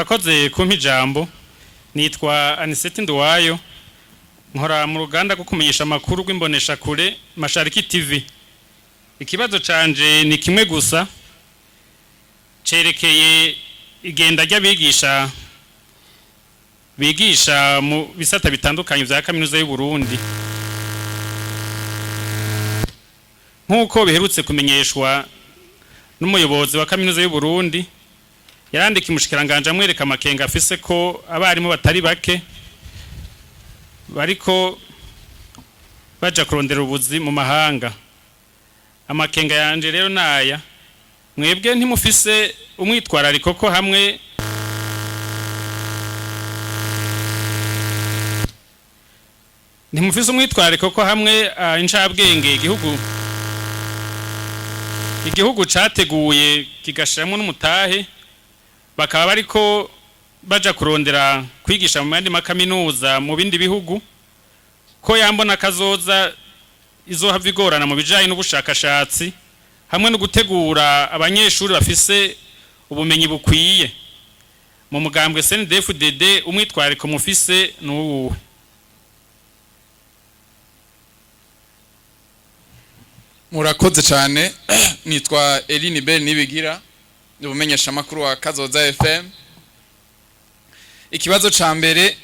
Murakoze kumpa ijambo. Nitwa Aniseti Nduwayo, nkora mu ruganda rwo kumenyesha amakuru rw'imboneshakure Mashariki TV. Ikibazo canje ni kimwe gusa, cerekeye igenda ry'abigisha bigisha mu bisata bitandukanye vya kaminuza y'u Burundi. Nk'uko biherutse kumenyeshwa n'umuyobozi wa kaminuza y'u Burundi, yarandika umushikiranganje amwereka amakenga afise ko abarimu batari bake bariko baja kurondera ubuzi mu mahanga. Amakenga yanje rero naya: mwebwe ntimufise umwitwarariko ko hamwe ntimufise umwitwarariko ko hamwe incabwenge igihugu categuye kigashiramwo n'umutahe, bakaba bariko baja kurondera kwigisha mu yandi makaminuza mu bindi bihugu, ko yambona kazoza izohava igorana mu bijanye n'ubushakashatsi hamwe no gutegura abanyeshuri bafise ubumenyi bukwiye? Mu mugambwe CNDD-FDD umwitwariko mufise n'uwuhe? Murakoze cyane. Nitwa Eline Ben Nibigira, ni umumenyeshamakuru wa Kazoza FM. Ikibazo ca mbere,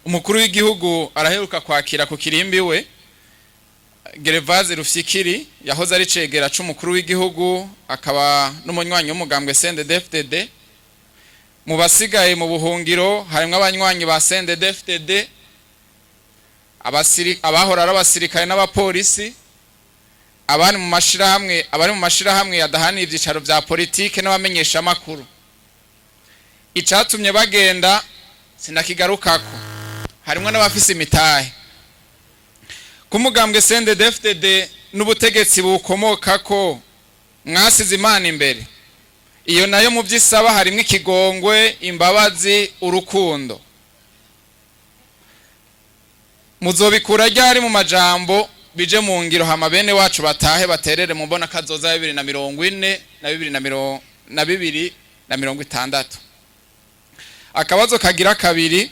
umukuru w'igihugu araheruka kwakira ku kirimbi we Gervase Rufyikiri, yahoze ari cegera c'umukuru w'igihugu, akaba n'umunywanyi w'umugambwe CNDD-FDD. Mu basigaye mu buhungiro harimwo abanywanyi ba CNDD-FDD, abahora ari abasirikare n'abapolisi, abari mu mashirahamwe, abari mu mashirahamwe yadahaniye ivyicaro vya politike n'abamenyeshamakuru. Icatumye bagenda sinakigarukako, harimwo n'abafise imitahe. Ku mugambwe CNDD-FDD n'ubutegetsi bukomokako mwasize Imana imbere, iyo nayo mu vyisaba harimwo ikigongwe, imbabazi, urukundo. Muzobikura ryari mu majambo bije mu ngiro, hama bene wacu batahe baterere mu mbona kazoza 2040 na 2060? Akabazo kagira kabiri,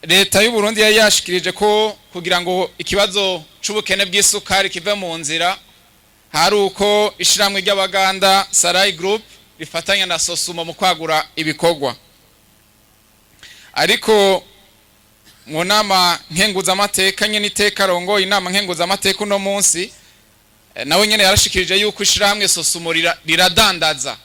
leta y'u Burundi yari yashikirije ko kugira ngo ikibazo c'ubukene bw'isukari kive mu nzira hari uko ishiramwe ry'abaganda Sarai Group rifatanya na Sosumo mu kwagura ibikorwa. Ariko mu nama nkenguzamateka nyene iteka rongoye inama nkenguzamateka uno munsi, nawe nyene yarashikirije yuko ishirahamwe Sosumo riradandaza.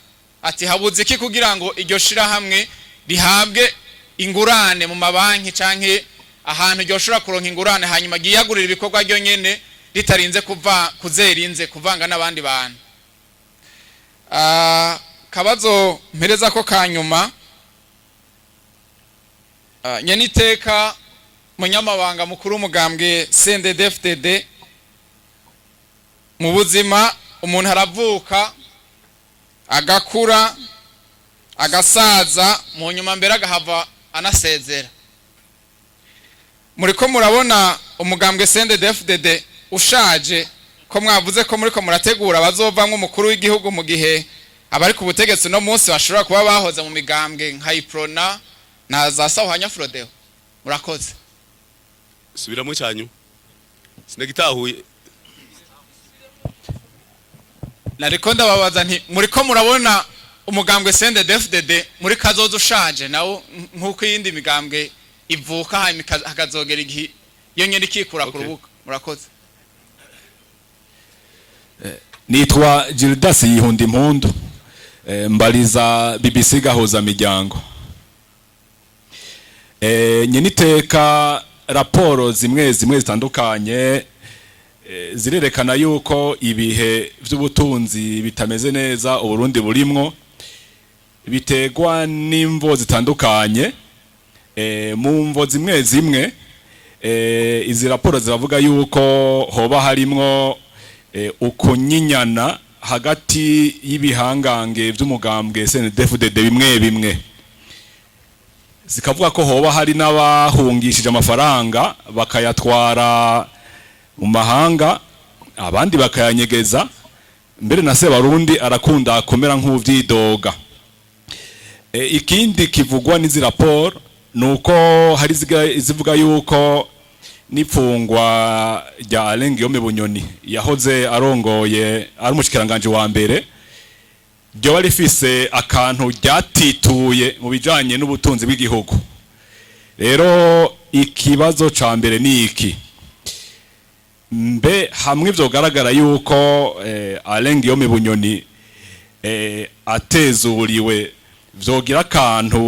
Ati habuze iki kugira ngo iryo shirahamwe rihabwe ingurane mu mabanki canke ahantu ryoshobora kuronka ingurane, hanyuma ryiyagurira ibikorwa ryo nyene ritarinze kuva kuzerinze kuvanga n'abandi bantu? Kabazo mpereza ko kanyuma, nyene iteka munyamabanga mukuru w'umugambwe CNDD-FDD, mu buzima umuntu aravuka, agakura, agasaza, mu nyuma mbere agahava anasezera. Muriko murabona umugambwe CNDD-FDD ushaje, ko mwavuze ko muriko murategura abazovamwo umukuru w'igihugu, mu gihe abari ku butegetsi no munsi bashobora kuba bahoze mu migambwe nka Iprona na za Sahwanya Frodeo? Murakoze. Subiramo cyanyu, sinagitahuye. Nariko ndababaza nti muriko murabona umugambwe CNDD-FDD muri kazoza ushaje nawo nk'uko iyindi migambwe ivuka, hanyuma hakazogera igihe iyo nyene ikikura ku rubuga? Murakoze. Nitwa Gildas Yihunda Impundu, mbariza BBC Gahuza Miryango. Nyeniteka, raporo zimwe zimwe zitandukanye zirerekana yuko ibihe vy'ubutunzi bitameze neza Uburundi burimwo, bitegwa n'imvo zitandukanye. Mu mvo zimwe zimwe, izi raporo ziravuga yuko hoba harimwo ukunyinyana hagati y'ibihangange vy'umugambwe CNDD-FDD bimwe bimwe, zikavuga ko hoba hari n'abahungishije amafaranga bakayatwara mu mahanga, abandi bakayanyegeza, mbere na Sebarundi arakunda kumera nk'uvyidoga. Ikindi kivugwa n'izi raporo ni uko hari izivuga yuko n'ipfungwa rya Alain Guillaume Bunyoni yahoze arongoye ari umushikiranganje wa mbere ryoba rifise akantu ryatituye mu bijanye n'ubutunzi bw'igihugu. Rero ikibazo ca mbere ni iki: mbe hamwe vyogaragara yuko Alain Guillaume Bunyoni atezuriwe, vyogira akantu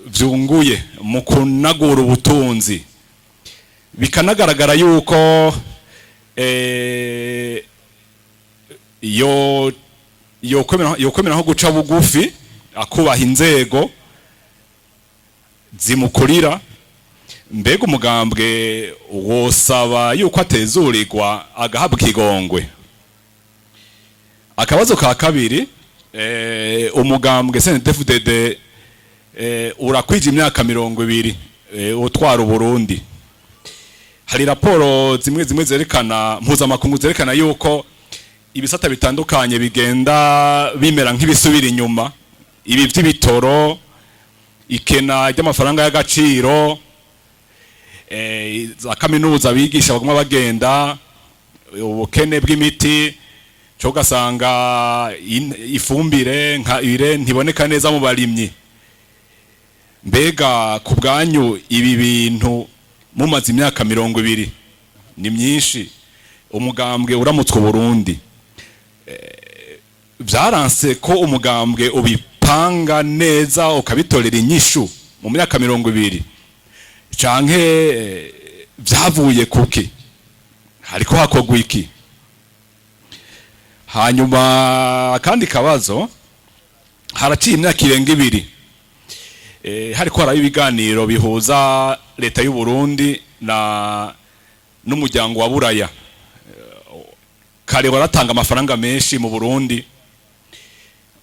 vyunguye mu kunagura ubutunzi, bikanagaragara yuko yokwemera nko guca bugufi akubaha inzego zimukurira, mbega umugambwe wosaba yuko atezurirwa agahabwa ikigongwe? Akabazo ka kabiri, umugambwe CNDD-FDD urakwije imyaka 20 utwara Uburundi. Hari raporo zimwe zimwe zerekana mpuzamakungu zerekana yuko ibisata bitandukanye bigenda bimera nk'ibisubira inyuma, ibi vy'ibitoro, ikena ry'amafaranga y'agaciro, za kaminuza abigisha baguma bagenda, ubukene bw'imiti, cyo ugasanga ifumbire nka ire ntiboneka neza mu barimyi. Mbega ku bwanyu ibi bintu mumaze imyaka 20 ni myinshi, umugambwe uramutswe Burundi, vyaranse ko umugambwe ubipanga neza ukabitorera inyishu mu myaka 20, canke vyavuye kuki? Hariko hakogwa iki? Hanyuma akandi kabazo, haraciye imyaka irenga 2 hariko haraba ibiganiro bihuza leta y'u Burundi na n'umuryango wa Buraya. Kare waratanga amafaranga menshi mu Burundi,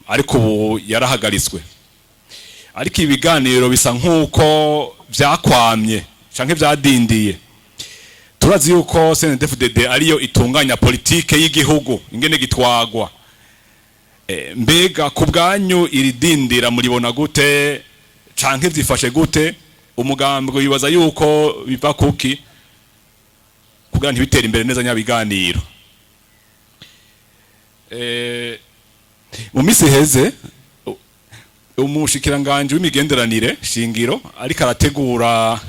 ariko ubu yarahagaritswe, ariko ibiganiro bisa nk'uko vyakwamye canke vyadindiye. Turazi yuko CNDD-FDD ariyo itunganya politike y'igihugu ingene gitwagwa. Mbega ku bwanyu iri dindira muribona gute, canke vyifashe gute? Umugambwe wibaza yuko biva kuki kugira ntibitere imbere neza nyabiganiro? Mu misi iheze umushikiranganje w'imigenderanire shingiro ariko arategura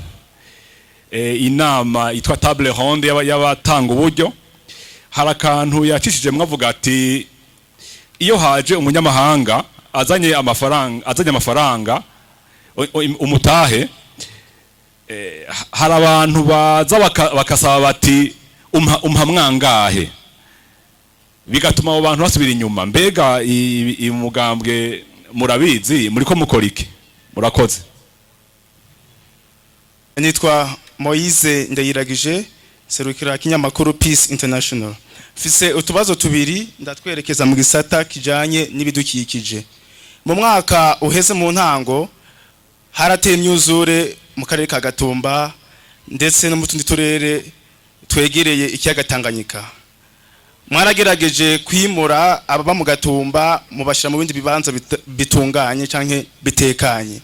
inama yitwa table ronde y'abatanga uburyo, hari akantu yacishijemwo avuga ati iyo haje umunyamahanga azanye amafaranga umutahe, hari abantu baza bakasaba bati umpa mwangahe, bigatuma abo bantu basubira inyuma. Mbega umugambwe murabizi, muriko mukora iki? Murakoze. Nitwa Moise Ndayiragije, serukira kinyamakuru Peace International. Mfise utubazo tubiri ndatwerekeza mu gisata kijanye n'ibidukikije. Mu mwaka uheze mu ntango harateye imyuzure mu karere ka Gatumba ndetse no mu tundi turere twegereye ikiyaga Tanganyika. Mwaragerageje kwimura ababa mu Gatumba mubashira mu bindi bibanza bitunganye canke bitekanye,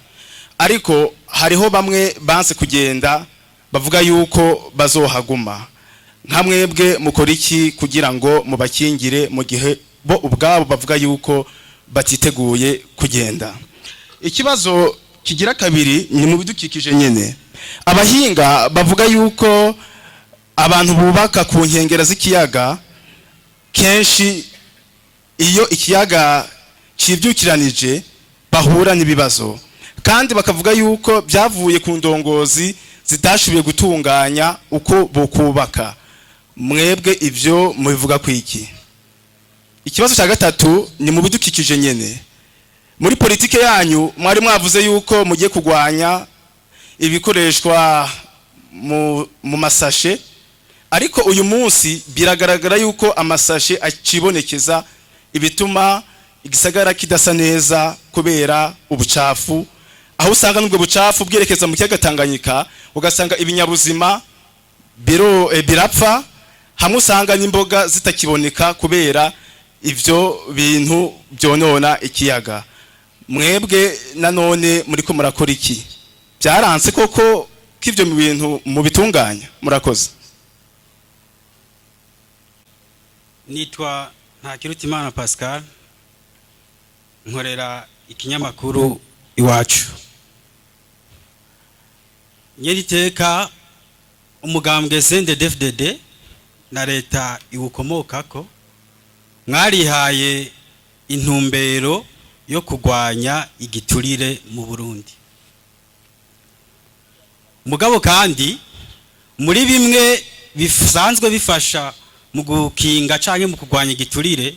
ariko hariho bamwe banse kugenda bavuga yuko bazohaguma. Nka mwebwe mukora iki kugira ngo mubakingire mu gihe bo ubwabo bavuga yuko batiteguye kugenda? Ikibazo kigira kabiri ni mu bidukikije nyene. Abahinga bavuga yuko abantu bubaka ku nkengera z'ikiyaga, kenshi iyo ikiyaga civyukiranije bahura n'ibibazo, kandi bakavuga yuko byavuye ku ndongozi zitashoboye gutunganya uko bokubaka. Mwebwe ivyo mubivuga kwiki? Ikibazo cya gatatu ni mu bidukikije nyene. Muri politike yanyu mwari mwavuze yuko mugiye kugwanya ibikoreshwa mu masashe, ariko uyu munsi biragaragara yuko amasashe acibonekeza, ibituma igisagara kidasa neza kubera ubucafu, aho usanga n'ubwo bucafu bwerekeza mu kiyaga Tanganyika, ugasanga ibinyabuzima birapfa, hamwe usanga n'imboga zitakiboneka kubera ivyo bintu byonona ikiyaga. Mwebwe nanone muriko murakora iki? Byaranse koko ko ivyo mu bintu mubitunganya? Murakoze. Nitwa Ntakirutimana Pascal, nkorera ikinyamakuru Iwacu. Nyeriteka, umugambwe CNDD-FDD na leta iwukomokako mwarihaye intumbero yo kurwanya igiturire mu Burundi. Mugabo kandi muri bimwe bisanzwe bifasha mu gukinga canke mu kurwanya igiturire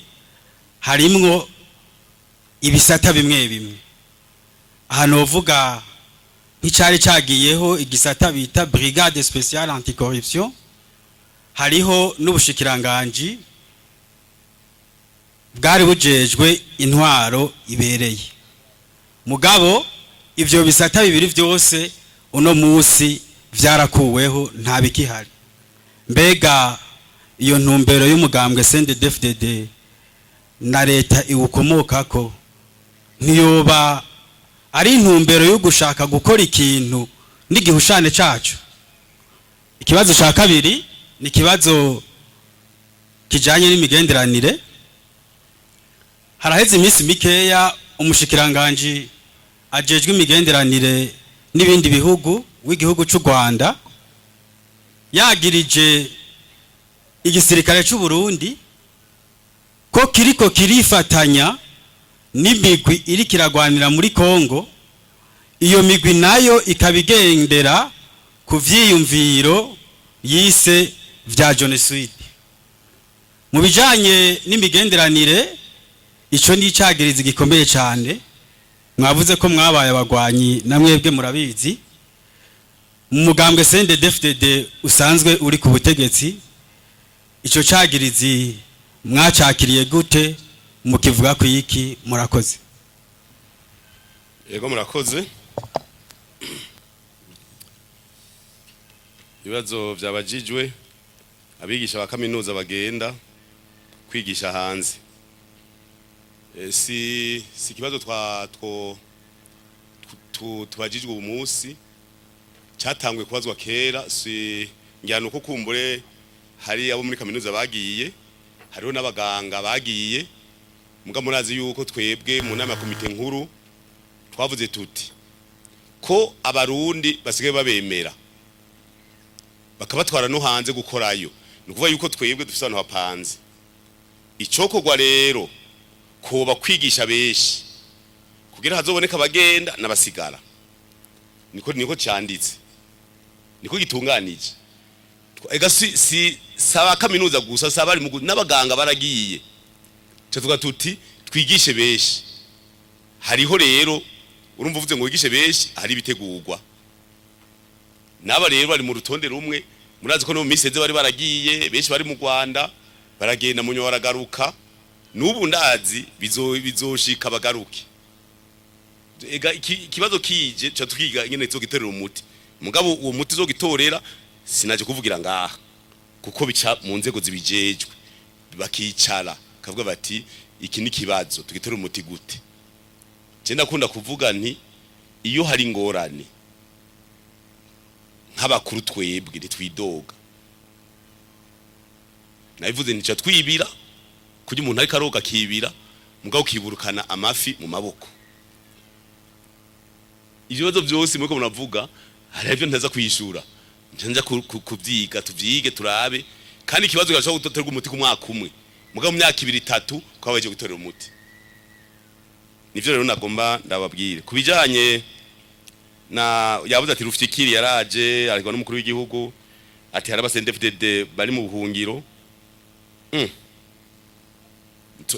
harimwo ibisata bimwe bimwe. Aha novuga nk'icari cagiyeho, igisata bita brigade spéciale anticorruption. Hariho n'ubushikiranganji bwari bujejwe intwaro ibereye. Mugabo ivyo bisata bibiri vyose uno musi vyarakuweho, nta bikihari. Mbega iyo ntumbero y'umugambwe CNDD-FDD na leta iwukomokako ntiyoba ari intumbero yo gushaka gukora ikintu n'igihushane cacu? Ikibazo ca kabiri ni ikibazo kijanye n'imigenderanire. Haraheze iminsi mikeya umushikiranganji ajejwe imigenderanire n'ibindi bihugu w'igihugu c'u Rwanda yagirije igisirikare c'u Burundi ko kiriko kirifatanya n'imigwi iri kiragwanira muri Kongo, iyo migwi nayo ikaba igendera ku vyiyumviro yise vya genocide. Mu bijanye n'imigenderanire, ico ni icagirizi gikomeye cyane. Mwavuze ko mwabaye abagwanyi, na mwebwe murabizi. Mu mugambwe CNDD-FDD usanzwe uri ku butegetsi, ico cagirizi mwacakiriye gute? Mukivuga ku iki? Murakoze. Yego, murakoze. Ibibazo byabajijwe, abigisha ba kaminuza bagenda kwigisha hanze. Si ikibazo twa two tubajijwe uyu munsi, cyatanguye kubazwa kera. Si njyana uko kumbure hari abo muri kaminuza bagiye, hariho n'abaganga bagiye. Muga murazi yuko twebwe mu nama ya komite nkuru twavuze tuti ko Abarundi basigaye babemera bakabatwara no hanze gukorayo, ni ukuvuga yuko twebwe dufise ahantu hapanze. Icokorwa rero koba kwigisha benshi kugira hazoboneka abagenda n'abasigara. Niko canditse, niko gitunganije. Ega si saba kaminuza gusa, saba ari n'abaganga baragiye. Tuvuga tuti twigishe benshi. Hariho rero, urumva uvuze ngo wigishe benshi, hari ibitegurwa. N'aba rero bari mu rutonde rumwe. Murazi ko no mu minsi iheze bari baragiye benshi, bari mu Rwanda, baragenda, mu nyuma baragaruka. N'ubu ndazi bizoshika bagaruke. Ega ikibazo kije ca tukiga ingene tuzogitorera umuti. Mugabo uwo muti uzogitorera sinaje kuvugira ngaha, kuko bica mu nzego zibijejwe, bakicara kavuga bati iki ni kibazo, tugitorera umuti gute? Je ndakunda kuvuga nti iyo hari ingorane nk'abakuru twebwe ntitwidoga. Nabivuze, ntica twibira kurya umuntu ariko aroga akibira, mugabo ukiburukana amafi mu maboko. Ivyo bibazo byose muriko muravuga, hari ivyo ntaza kwishura, nja kuvyiga, tuvyige, turabe. Kandi ikibazo gashobora gutorerwa umuti ku mwaka umwe, mugabo mu myaka ibiri itatu twabaje gutorera umuti. Nivyo rero nagomba ndababwire. Ku bijanye na yavuze ati Rufyikiri yaraje ariko n'umukuru w'igihugu, ati hari aba CNDD-FDD bari mu buhungiro.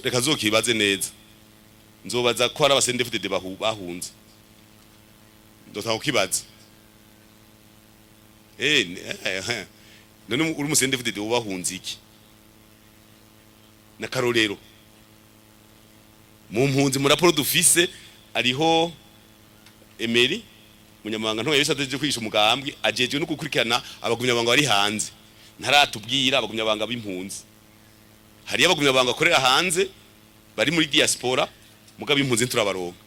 Reka zokibaze neza, nzobaza ko hari aba CNDD-FDD bahunze, ndotanga kukibaza. None uri umu CNDD-FDD ubahunze iki? N'akarorero mu mpunzi, mu raporo dufise, ariho Emery munyamabanga ntoya yose ateje kwigisha umugambwe, ajejwe no gukurikirana abagumyabanga bari hanze. Ntaratubwira abagumyabanga b'impunzi. Hariyo abagumyabanga bakorera hanze bari muri diaspora, mugabo impunzi ntiturabaronka.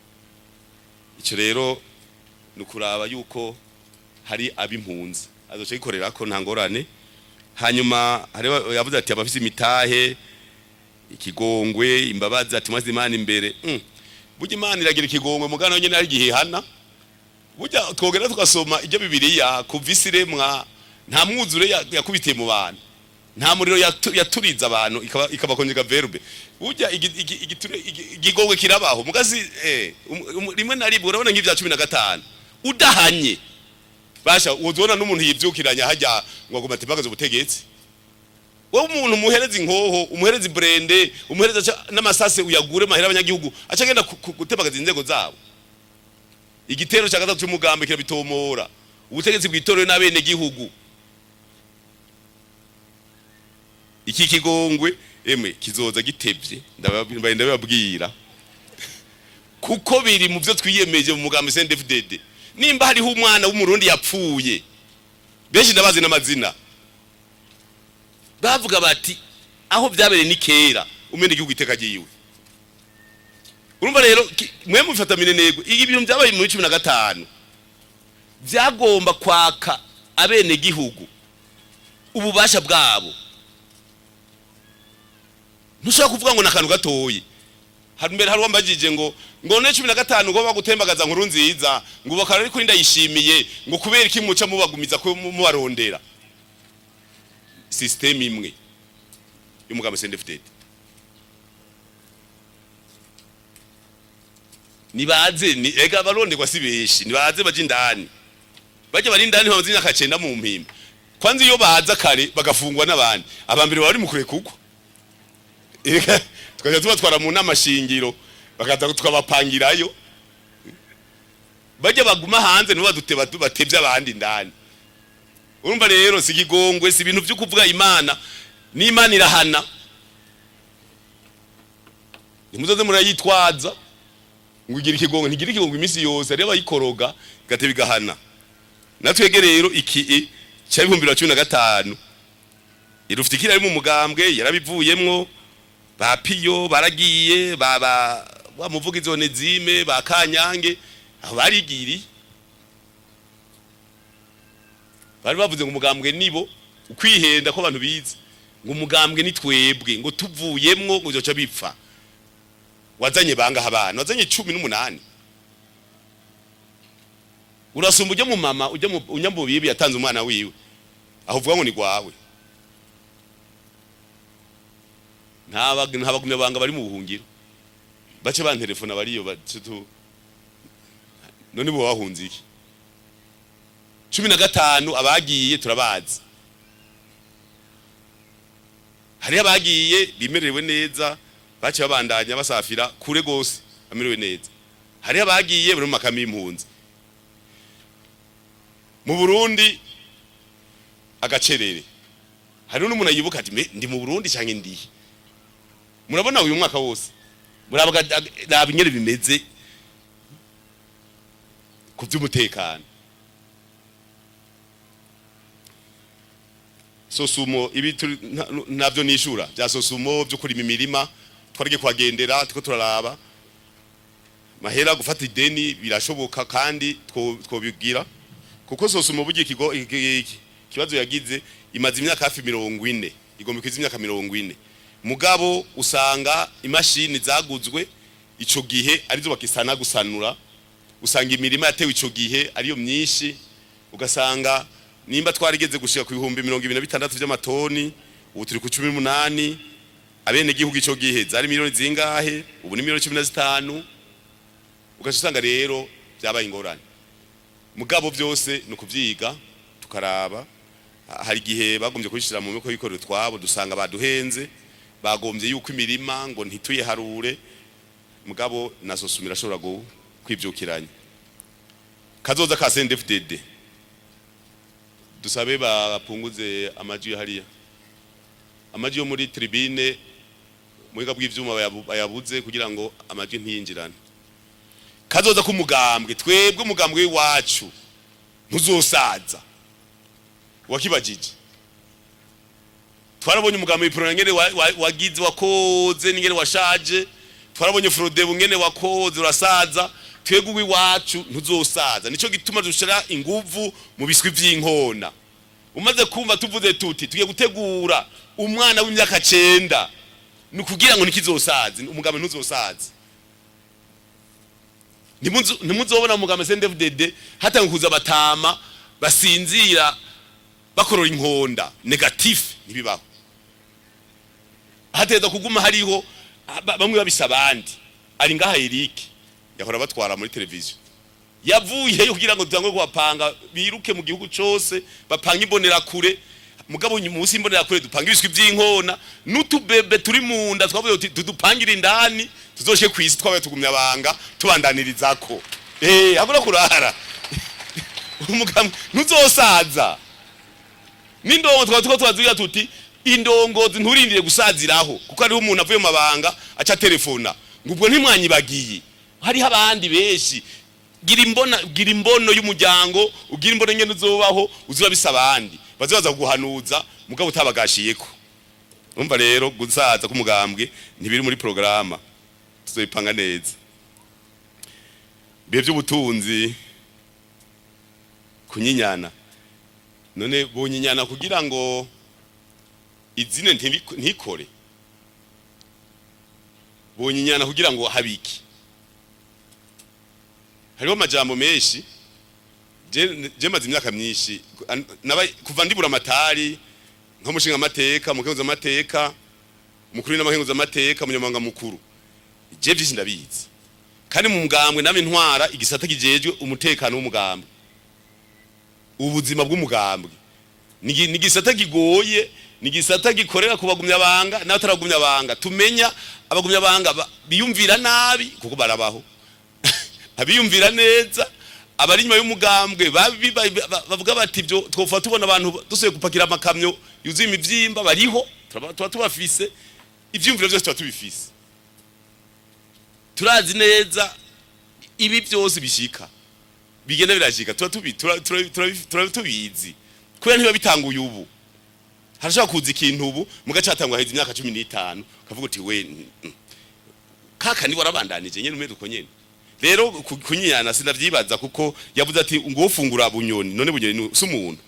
Ico rero ni ukuraba yuko hari ab'impunzi azoca yikorera ko nta ngorane. Hanyuma hariho yavuze ati abafise imitahe, ikigongwe, imbabazi, ati mwaze Imana imbere. Burya Imana iragira ikigongwe, mugano nyene ari igihe ihana. Burya twogera tugasoma ibyo Bibiliya, kuva isi iremwa nta mwuzure yakubitiye mu bantu, nta muriro yaturiza abantu ikabakonjega verbe. Burya igigongwe kirabaho mugazi rimwe na rimwe. Urabona nk'ivya 15 udahanye basha, uzobona n'umuntu yivyukiranya hajya ngo aguma atembagaze ubutegetsi. Wowe umuntu umuhereza inkoho, umuhereza blindé, umuhereza n'amasase, uyagure mahera abanyagihugu, aca agenda gutembagaza inzego zabo. Igitero cya gatatu cy'umugambi kirabitomora: ubutegetsi bwitorewe n'abene gihugu. Iki kigongwe emwe kizoza gitevye, ndababwira, kuko biri mu byo twiyemeje mu mugambi CNDD-FDD. Nimba hariho umwana w'Umurundi yapfuye, benshi ndabazi n'amazina, bavuga bati aho byabereye ni kera umene igihugu iteka giyiwe. Urumva rero mwe mufata minenegwe ibi bintu byabaye muri 15 byagomba kwaka abene gihugu ububasha bwabo. Ntushobora kuvuga ngo nakantu gatoyi. Hari mbere hari wambajije ngo ne 15 ngo bagutembagaza nkuru nziza, ngo bakara ariko ndayishimiye, ngo kubera iki muca mubagumiza ko mubarondera? System imwe y'umugambi CNDD-FDD, nibaze ni ega abaronderwa si benshi, nibaze baje indani, baje bari indani bamaze imyaka 9 mu mpimba. Kwanza iyo baza kare bagafungwa n'abandi, abambere bari mu kure kugwa. Ega tukaja tubatwara mu nama shingiro, bakaza tukabapangirayo. Bajya baguma hanze nibo badute batevye abandi indani. Urumva rero si ikigongwe, si ibintu byo kuvuga Imana n'Imana irahana, ntimuzoze murayitwaza ngo igira ikigongwe. Ntigira ikigongwe iminsi yose, hariyo abayikoroga igateba igahana. Natwege rero iki cya 2015, Irufitikira ari mu mugambwe yarabivuyemwo, ba Piyo baragiye, ba wa muvugizi Onezime, ba Kanyange, aho barigiriye bari bavuze ngo umugambwe nibo ukwihenda ko abantu bize ngo umugambwe ni twebwe, ngo tuvuyemwo ngo byoca bipfa. Wazanye bangaha abana? Wazanye 18. Urasumba ujya mu mama ujya mu unyambubibi yatanze umwana wiwe, aho uvuga ngo ni gwawe. Nta bagumya banga bari mu buhungiro bace bantelefona bariyo batu. None bo bahunze iki? 15 abagiye turabazi. Hariho abagiye bimerewe neza, bace babandanya basafira kure gose bamerewe neza. Hariho abagiye bari mu makami y'impunzi mu Burundi agacerere. Hariho n'umuntu yibuka ati: "Mbe ndi mu Burundi canke ndihe?" Murabona uyu mwaka wose muraba raba ingene bimeze ku by'umutekano. Sosumo ibi navyo nishura bya Sosumo byo kurima imirima, twarigiye kuhagendera, tuko turaraba mahera gufata ideni birashoboka kandi twobigira, kuko Sosumo burya ikigo ikibazo yagize, imaze imyaka hafi 40, igomba kwiza imyaka 40, mugabo usanga imashini zaguzwe ico gihe arizo bakisana gusanura. Usanga imirima yatewe ico gihe ariyo myinshi, ugasanga nimba twarigeze gushika ku 26,000 vy'amatoni, ubu turi ku 18. Abene gihugu ico gihe zari miliyoni zingahe? Ubu ni miliyoni 15. Ugaca usanga rero byabaye ingorane, mugabo byose ni ukuvyiga tukaraba. Hari igihe bagombye kubishira mu miko yikorera twabo, dusanga baduhenze, bagombye yuko imirima ngo ntituyiharure, mugabo na Sosuma irashobora kwivyukiranya. Kazoza ka CNDD-FDD, dusabe bapunguze amajwi hariya, amajwi yo muri tribune muhiga bw'ivyuma bayabuze kugira ngo amajwi ntiyinjirane. Kazoza k'umugambwe, twebwe umugambwe w'iwacu ntuzosaza. Wakibajije, twarabonye umugambi w'Iprona ngene wagize wakoze n'ingene washaje, twarabonye Frodebu ngene wakoze urasaza. Twebwe uw'iwacu ntuzosaza. Nico gituma dushira inguvu mu biswi vy'inkona. Umaze kumva tuvuze tuti tugiye gutegura umwana w'imyaka 9, ni ukugira ngo ntikizosaze, umugabo ntuzosaze. Ntimuzobona umugabo CNDD-FDD hatanga kuza batama basinzira bakorora inkonda négatif, ntibibaho. Hateza kuguma hariho bamwe babisa abandi. Ari ngaha Eric yahora batwara muri televiziyo, yavuyeyo kugira ngo dutangwe kubapanga biruke mu gihugu cose, bapanga imbonerakure. Mugabo munsi imbonerakure dupanga ibiswi vy'inkona n'utubebe turi munda, twavuye tuti tudupangire indani tuzoshe kwisi. Twabaye tugumya abanga tubandanirizako habura kurara umugambwe ntuzosaza. N'indongo twaba tuko turazigira tuti indongozi nturindire gusaziraho, kuko hariho umuntu avuye mu mabanga aca telefona ngo ubwo ntimwanyibagiye. Hariho abandi benshi. Gira imbona, gira imbono y'umuryango, ugira imbono nyene uzobaho, uzoba bisa abandi bazobaza kuguhanuza mugabo utabagashiyeko. Umva rero, gusaza k'umugambwe ntibiri muri programme, tuzoyipanga neza. Bihe by'ubutunzi kunyinyana, none bonyinyana kugira ngo izine ntikore, bonyinyana kugira ngo habiki. Hariho amajambo menshi. Je maze imyaka myinshi kuva ndibura amatari nko mushinga amateka, mukenguza amateka mukuru n'amakenguza amateka, munyamabanga mukuru. Je vyinshi ndabizi, kandi mu mugambwe name ntwara igisata kijejwe umutekano w'umugambwe, ubuzima bw'umugambwe. Ni igisata kigoye, ni igisata gikorera ku bagumyabanga n'abataragumyabanga. Tumenya abagumyabanga biyumvira nabi, kuko barabaho, abiyumvira neza, abari inyuma y'umugambwe babi bavuga bati ibyo twofa tubona abantu dusuye gupakira amakamyo yuzuye imivyimba, bariho. Tuba tubafise ivyiyumviro vyose, tuba tubifise, turazi neza ibi byose bishika, bigenda birashika, tuba tubi tura tubizi, kubera ntiba bitanguye ubu. Harashobora kuza ikintu ubu mugacatangwa haheze imyaka 15, ukavuga uti we kaka ni warabandanije nyene umeze uko nyene. Rero kunyiyana sinavyibaza, kuko yavuze ati ngo ufungura Bunyoni, none Bunyoni si umuntu?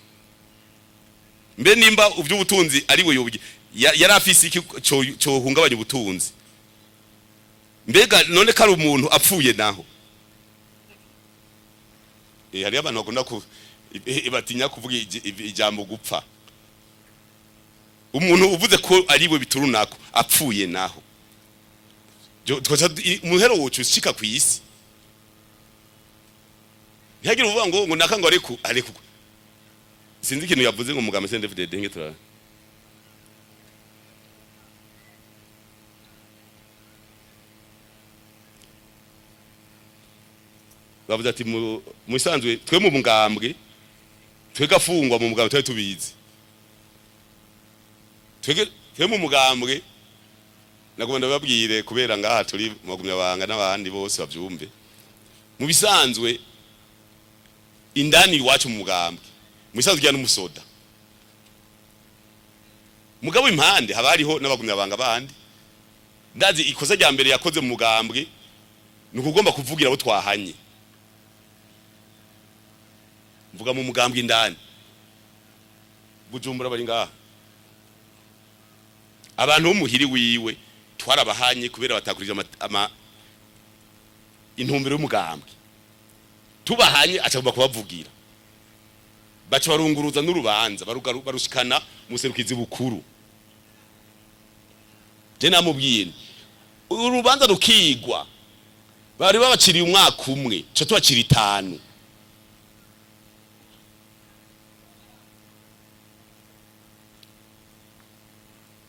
Mbe nimba uvy'ubutunzi ari we yobye, yari afise iki co hungabanya ubutunzi? Mbega none ko ari umuntu apfuye naho? Hariyo abantu bakunda ku batinya kuvuga ijambo gupfa. Umuntu uvuze ko ari we biturunako apfuye naho, umuhero wocu ushika kw'isi, ntihagire uvuga ngo naka ngo areku areku. Sinzi ikintu yavuze ngo mugamba CNDD-FDD nge tura bavuze ati mu musanzwe twe mu mugambwe, twe gafungwa mu mugambwe twari tubizi. Twe mu mugambwe, nagomba ndababwire kubera ngaha turi mu bagumyabanga n'abandi bose bavyumve. Mu bisanzwe indani iwacu mu mugambwe, mu bisanzwe ujya n'umusoda, mugabo impande haba hariho n'abagumyabanga bandi. Ndazi ikosa rya mbere yakoze mu mugambwe ni ukugomba kuvugira abo twahanye. Mvuga mu mugambwe indani Bujumbura, bari ngaha abantu b'umuhiri wiwe, twarabahanye kubera batakurije intumbero y'umugambwe. Tubahanye acagomba kubavugira, baca barunguruza n'urubanza barushikana mu serukizi bukuru. Je namubwiye nti, urubanza rukigwa, bari babaciriye umwaka umwe, ca tubacira 5.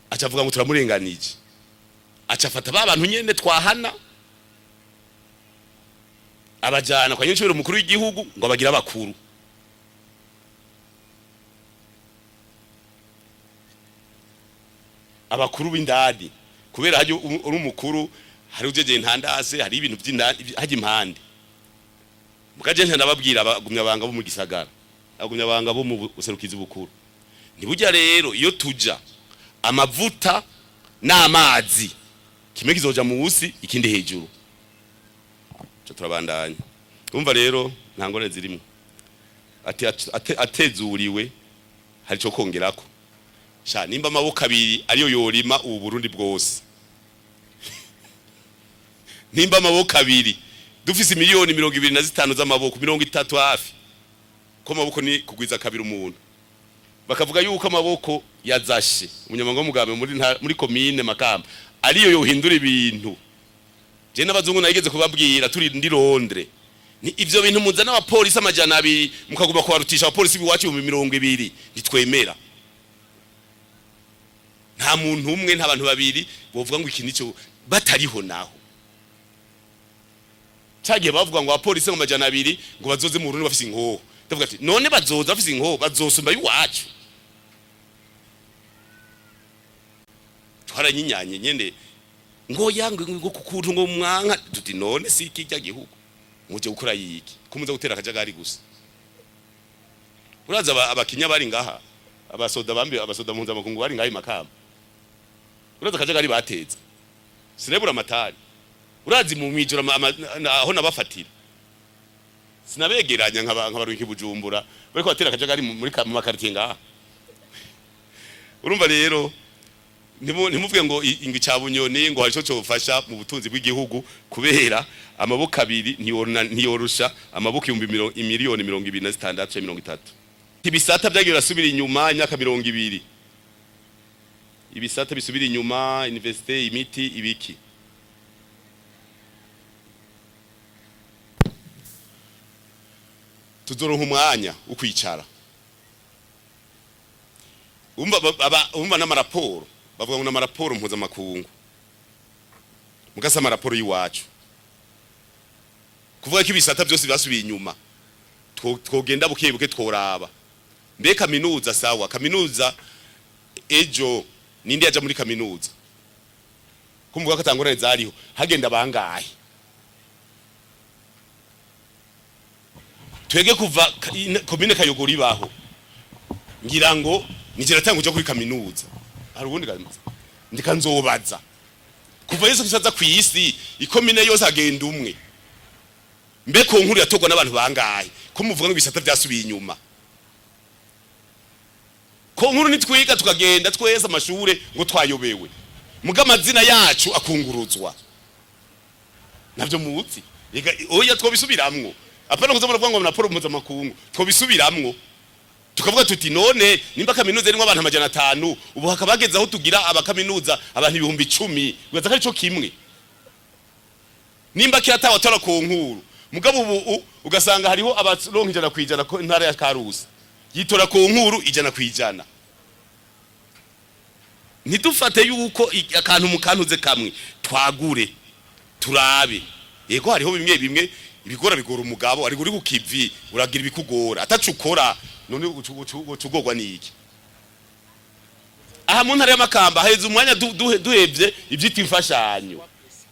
Aca avuga ngo turamurenganije, aca afata ba bantu nyene twahana, abajana kwa nyincubiro mukuru w'igihugu ngo abagira abakuru. Abakuru b'indani, kubera hajya uri umukuru, hari ujejeye intandase, hari ibintu by'indani hajya impande. Mukaje ntababwira abagumya banga bo mu gisagara, abagumya banga bo mu buserukizi bukuru, ntibujya rero iyo tuja amavuta n'amazi, kimwe kizoja musi ikindi hejuru. Cyo turabandanya. Umva rero, nta ngorane zirimo. Ati atezuriwe hari cyo kongerako. Sha, nimba amaboko abiri ariyo yorima ubu Burundi bwose, nimba amaboko abiri dufise 25 miliyoni z'amaboko, 30 hafi, ko amaboko ni kugwiza kabiri umuntu, bakavuga yuko amaboko yazashe umunyamabanga w'umugambi muri komine Makamba ariyo yohindura ibintu. Je n'abazungu nageze kubabwira turi ndi Londres, ni ivyo bintu muzana abapolisi 200 mukaguma kubarutisha abapolisi biwacu 20,000, ntitwemera. Nta muntu umwe, nta bantu babiri bovuga ngo iki nico batariho. Naho cagiye bavuga ngo abapolisi ngo 200 ngo bazoze mu Burundi bafise inkoho, ndavuga ati: "None bazoza bafise inkoho, bazosumba iwacu?" Twaranyinyanye nyene ngo yangwe ngo kukuntu ngo mwanka, tuti: "None si kijya gihugu muje gukora yiki ko muza gutera akajagari gusa?" Uraza abakinya bari ngaha, abasoda bambi, abasoda mpuzamakungu bari ngaha i Makamba, uraza akajagari bateza. Sinebura amatari, urazi mu mwijoro aho nabafatira, sinabegeranya nkabarunki Bujumbura bariko batera akajagari mu makaritiye ngaha. Urumva rero, ntimuvuge ngo ingwi ca Bunyoni ngo hari ico cofasha mu butunzi bw'igihugu, kubera amaboko abiri ntiyorusha amaboko 26 miliyoni canke 30. Ibisata vyagiye birasubira inyuma imyaka 20, ibisata bisubira inyuma, université, imiti, ibiki. Tuzoronka umwanya wo kwicara. Umva, umva n'amaraporo bavuga ngo n'amaraporo mpuzamakungu, mugasa amaraporo y'iwacu kuvuga ko ibisata byose byasubiye inyuma. Twogenda buke buke, tworaba mbe kaminuza. Sawa, kaminuza ejo ninde yaja muri kaminuza? Kumvuga ko atangorane zariho, hagenda bangahe? Twege kuva komine Kayogoro ibaho, ngira ngo nije natanga kuja kuri kaminuza. Hari ubundi ndika nzobaza kuva Yesu Kristo aza kw'isi, ikomine yose agenda umwe. Mbe ko nkuru yatorwa n'abantu bangahe? Ko muvuga ngo ibisata vyasubiye inyuma, ko nkuru nitwiga tukagenda twese amashure ngo twayobewe, muga amazina yacu akunguruzwa, navyo muzi. Ega oya, twobisubiramwo. Apana kuza muravuga ngo na poro mpuzamakungu, twobisubiramwo tukavuga tuti: "None nimba kaminuza irimwo abantu 500, ubu hakaba hageze aho tugira abakaminuza abantu 10,000, wibaza ko arico kimwe?" Nimba kiratawa tora ku nkuru, mugabo ubu ugasanga hariho abaronka 100% ko intara ya Karusi yitora ku nkuru 100%. Ntidufate yuko akantu mu kantuze kamwe, twagure turabe. Yego, hariho bimwe bimwe ibigora bigora umugabo, ariko uri kukivi uragira ibikugora atacu ukora. None ucugorwa niki? Aha mu ntara y'Amakamba haheze umwanya duhevye ivyitwa imfashanyo,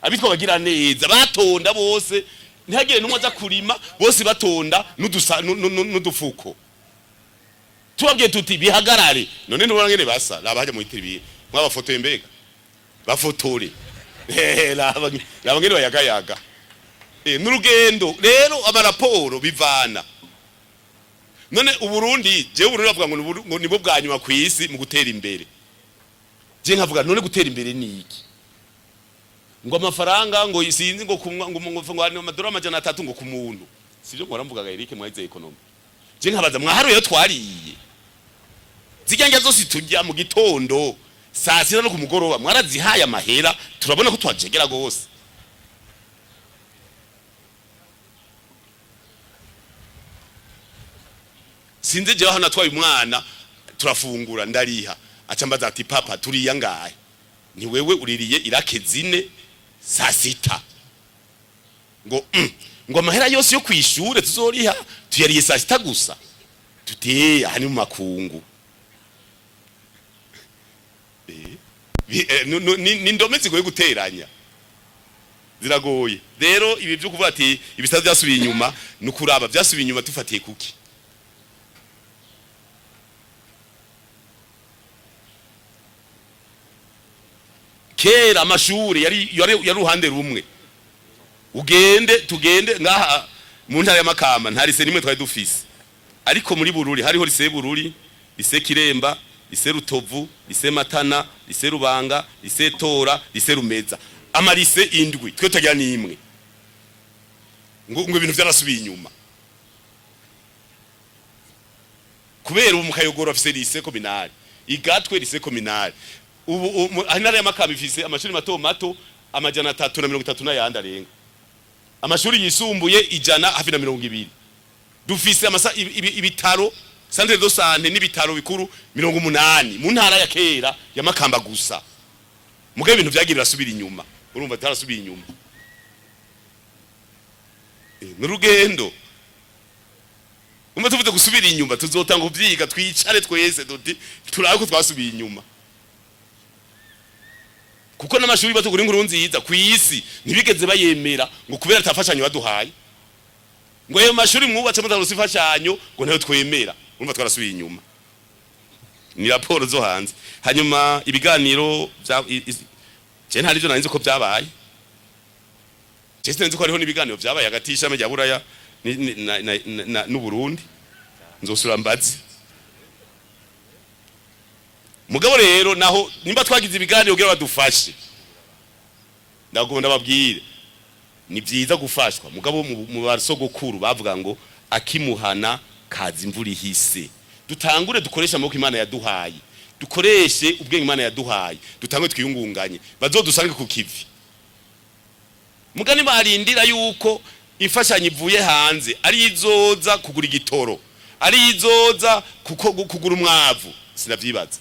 abitwa bagira neza batonda bose, ntihagire n'umwe aza kurima, bose batonda n'udufuko. Tubabwiye tuti: "Bihagarare." None ntubona ngene basa? Raba hajya mu itiribire, mwabafotoye, mbega bafotore. Raba raba ngene bayagayaga. N'urugendo rero, amaraporo bivana. None Uburundi, jewe Uburundi bavuga ngo ngo nibwo bwa nyuma ku isi mu gutera imbere. Je nkavuga: none gutera imbere ni iki? Ngo amafaranga, ngo sinzi, ngo kumwa, ngo amadolari 300 ngo ku muntu, sivyo? Ngo mvugaga Eric mwayize économie. Je nkabaza: mwaharuye twariye zirya ndya zose turya mu gitondo, saa sita no ku mugoroba, mwarazihaye amahera? Turabona ko twajegera gose. Sinzi, jewe hano natwaye umwana, turafungura, ndariha, aca mbaza ati: "Papa, turiya ngahe?" Ni wewe uririye irake zine saa sita, ngo ngo amahera yose yo kwishure tuzoriha tuyariye saa sita gusa. Tuti: "Aha ni mu makungu." Ni ndome zigoye guteranya, ziragoye. Rero ibi byo kuvuga ati ibisata byasubiye inyuma, ni ukuraba byasubiye inyuma dufatiye kuki. Kera amashuri yari uruhande rumwe. Ugende, tugende ngaha mu ntara ya Makamba, nta lycée nimwe twari dufise, ariko muri Bururi hariho lycée Bururi, lycée Kiremba, lycée Rutovu, lycée Matana, lycée Rubanga, lycée Tora, lycée Rumeza, ama lycées 7, twe tagira nimwe. Ngo ibintu vyarasubiye inyuma kubera ubu mukayogoro afise lycée communale, igatwe lycée communale. Ubu intara ya Makamba ifise amashuri mato mato 330 n'ayandi arenga, amashuri yisumbuye 120. Dufise amasa ibitaro, centre de santé n'ibitaro bikuru 80 mu ntara ya kera ya Makamba gusa. Mugabe ibintu vyagiye birasubira inyuma, urumva tarasubiye inyuma. N'urugendo umwe tuvuze gusubira inyuma, tuzotanga kuvyiga, twicare twese duti turabe ko twasubiye inyuma, kuko n'amashuri batugura inkuru nziza ku isi ntibigeze bayemera ngo kubera atafashanyo baduhaye, ngo ayo mashuri mwubatse mutaronse imfashanyo ngo ntayo twemera. Urumva twarasubiye inyuma, ni raporo zo hanze. Hanyuma ibiganiro vya je nta nivyo nari ko byabaye, je sinzi ko hariho n'ibiganiro vyabaye hagati y'ishami rya Buraya n'Uburundi, nzosura mbazi. Mugabo rero naho nimba twagize ibiganiro kugira badufashe, ndagomba ndababwire, ni byiza gufashwa, mugabo mu basogokuru bavuga ngo akimuhana kaza imvura ihise. Dutangure dukoreshe amaboko Imana yaduhaye, dukoreshe ubwenge Imana yaduhaye, dutangure twiyungunganye, bazodusange ku kivi. Mugani barindira yuko imfashanyo ivuye hanze ari izoza kugura igitoro, ari izoza kuko kugura umwavu, sinavyibaza.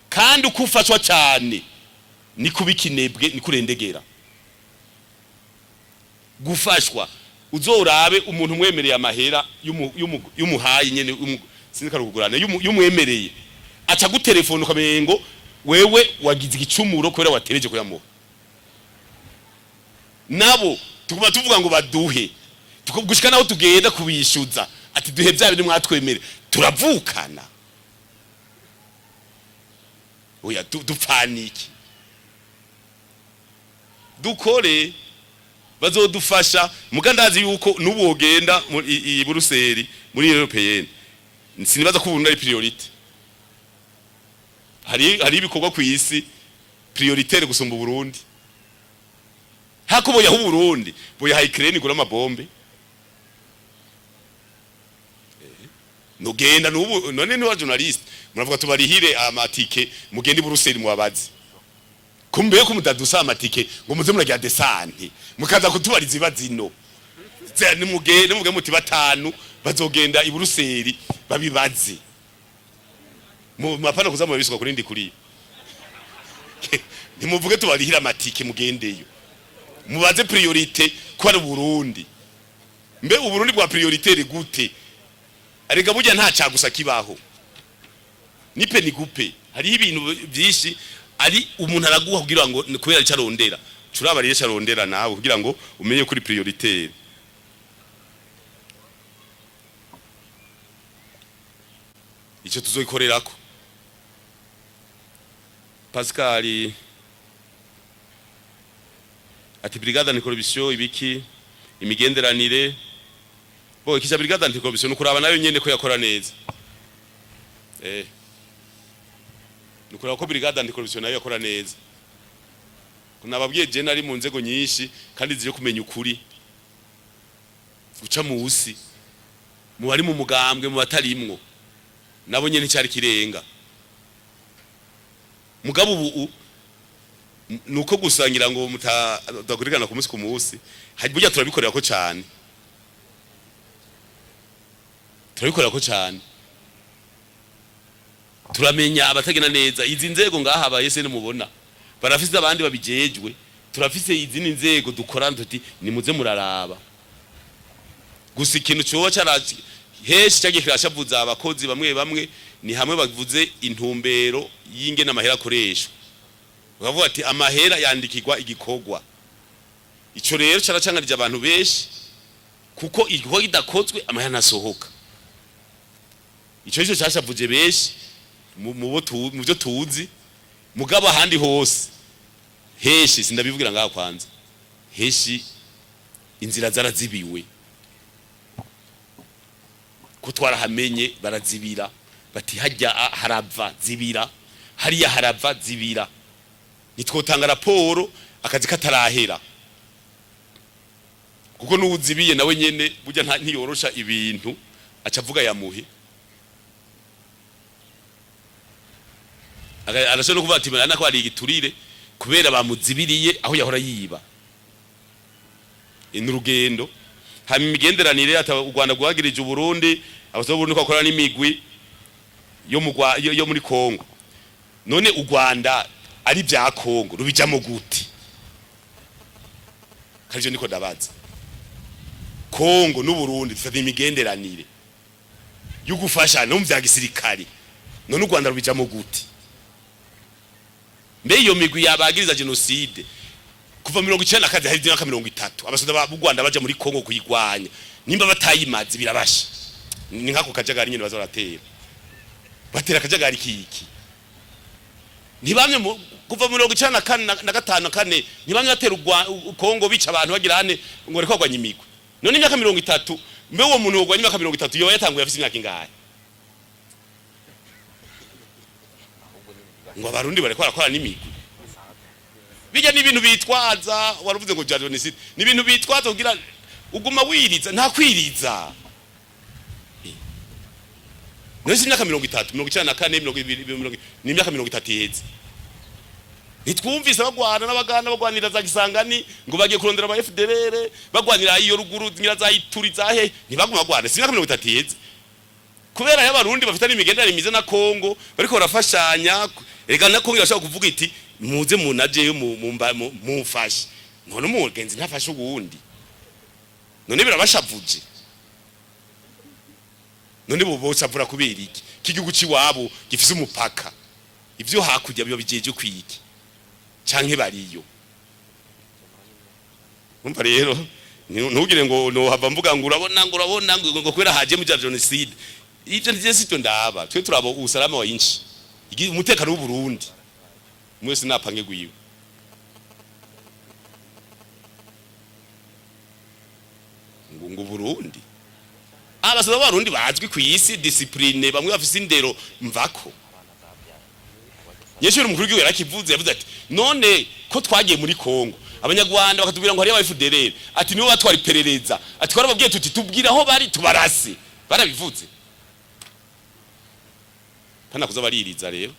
Kandi uko ufashwa cyane ni kuba ikinebwe, ni kurendegera gufashwa. Uzorabe umuntu umwemereye amahera y'umuhaye nyene, sinzi karugurana, y'umwemereye, aca gutelefona ukamengo wewe wagize igicumuro kubera watereje kuyamuha. Nabo tuguma tuvuga ngo baduhe, gushika naho tugenda kubishyuza ati duhe bya bintu mwatwemere, turavukana. Oya, dupfana iki? Dukore, bazodufasha. Muga ndazi yuko n'ubu wogenda i Buruseli muri Européenne, sinibaza ko ubu ari priorité. Hari ibikorwa ku isi prioritaire gusumba Burundi. Hako boyaha Burundi, boyaha Ukraine igura amabombe. Nugenda nubu none ni wa journaliste muravuga tubarihire amatike, mugende i Buruseli mubabaze kumbe ko mudadusa amatike ngo muze muragira desante mukaza kutubariza ibazino. Nimugende muge muti batanu bazogenda i Buruseli babibaze, mu mapana kuza mubisuka kuri ndi kuri. Nimuvuge tubarihira amatike, mugendeyo mubaze priorité ko ari Burundi. Mbe Uburundi bwa prioritaire gute? Arega burya nta cagusa kibaho, nipe nigupe. Hariho ibintu byinshi ari umuntu araguha kugira ngo kubera icyo arondera, curaba rero icyo arondera nawe kugira ngo umenye kuri prioritaire. Icyo tuzoyikorerako. Pascal ati brigade anticorruption ibiki imigenderanire bo ikisha brigade anticorruption nukuraba nayo nyene ko yakora neza, nukuraba ko brigade anticorruption nayo yakora neza. Nababwiye je nari mu nzego nyinshi kandi zije kumenya ukuri guca musi mu bari mu mugambwe, mu batarimwo, nabo nyene cyari kirenga. Mugabo ubu nuko gusangira ngo mutakurikana ku munsi ku munsi, burya turabikorera ko cyane, turabikorera ko cyane, turamenya abatagena neza. Izi nzego ngaha abaye se mubona barafise abandi babijejwe, turafise izindi nzego dukorana tuti nimuze muraraba. Gusa ikintu coba cara heshi cyagiye kirashavuza abakozi bamwe bamwe ni hamwe bavuze intumbero y'ingene amahera akoreshwa, bakavuga ati amahera yandikirwa igikorwa. Ico rero caracanganije abantu benshi, kuko igikorwa kidakozwe amahera ntasohoka. Ico nico cashavuje benshi mu byo tuzi. Mugabo ahandi hose heshi sindabivugira ngaha, kwanza heshi Inzira zarazibiwe, ko twarahamenye, barazibira bati hajya harava zibira, hariya harava zibira. Nitwotanga raporo akazi katarahera, kuko n'uwuzibiye nawe nyene burya ntiyorosha ibintu, aca avuga yamuhe. Arashobora no kuvuga ati "Murabona ko hari igiturire kubera bamuzibiriye aho yahora yiba." Ni urugendo. Hama imigenderanire ata u Rwanda rwagirije Uburundi, abasaba Burundi ko bakora n'imigwi yo mu yo muri Kongo. None u Rwanda ari bya Kongo rubijamo gute? Karivyo niko ndabaza. Kongo n'Uburundi dufite imigenderanire yo gufashana no mu vya gisirikare, none u Rwanda rubijamo gute? Mbe iyo migwi yabagiriza genocide kuva 92, hari imyaka 30 abasoda b'u Rwanda baja muri Kongo kuyigwanya, nimba batayimaze birabasha. Ni nk'ako kajagari nyene baza baratera, batera akajagari kiki? Ntibamye kuva 94 na gatanu na kane, ntibamye batera Kongo, bica abantu, bagira hane ngo bariko bagwanya imigwi. None imyaka 30, mbe uwo muntu wogwanya imyaka 30 yoba yatanguye afise imyaka ingahe? Ngo abarundi bariko barakora n'imigwi, bijya n'ibintu bitwaza. Waravuze ngo jenoside ni ibintu bitwaza kugira uguma wiriza, nta kwiriza. None si imyaka 30, 94, 20, ni imyaka 30 iheze. Ntitwumvise bagwana n'abaganda bagwanira za Kisangani ngo bagiye kurondera aba FDLR, bagwanira iyo ruguru ngira za Ituri za he? Ntibaguma bagwana? Si imyaka 30 iheze? Kubera y'abarundi bafite n'imigenderanire myiza na Kongo, bariko barafashanya. Rega na Kongo irashobora kuvuga iti muze munajeyo mumfashe. None umugenzi ntafashe uwundi? None birabashavuje? None bo boshavura kubera iki? K'igihugu ciwabo gifise umupaka, ivyo hakurya biba bijeje kwiki canke bariyo? Umva rero, ntugire ngo nohava mvuga ngo urabona, ngo urabona ngo kubera haje mu bya genocide. Ivyo ntivyo sivyo ndaba. Twe turaba usalama wa inchi, umutekano w'u Burundi. Mwese napange gwiwe. Ngo Burundi, abasoda b'Abarundi bazwi ku isi, discipline, bamwe bafise indero mvako. Nyeshuri umukuru w'igihugu yarakivuze, yavuze ati none ko twagiye muri Kongo, abanyarwanda bakatubwira ngo hariyo aba FDLR, ati nibo batwara iperereza, ati twarababwiye tuti tubwira aho bari tubarase. Barabivuze pana kuza baririza. Rero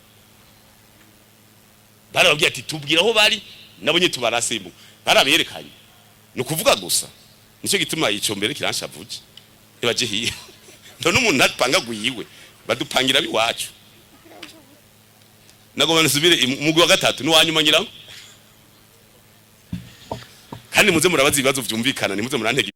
barababwiye ati tubwira aho bari nabo nye tubarasemo, baraberekanye. Ni ukuvuga gusa, nicyo gituma ico mbere kiranshavuje. Ntibaje hiya, none umuntu ntapanga gwiwe, badupangira biwacu. Nagomba nsubire umugwi wa gatatu n'uwanyuma ngira ngo, kandi muze murabaza ibibazo vyumvikana, nimuze murantega.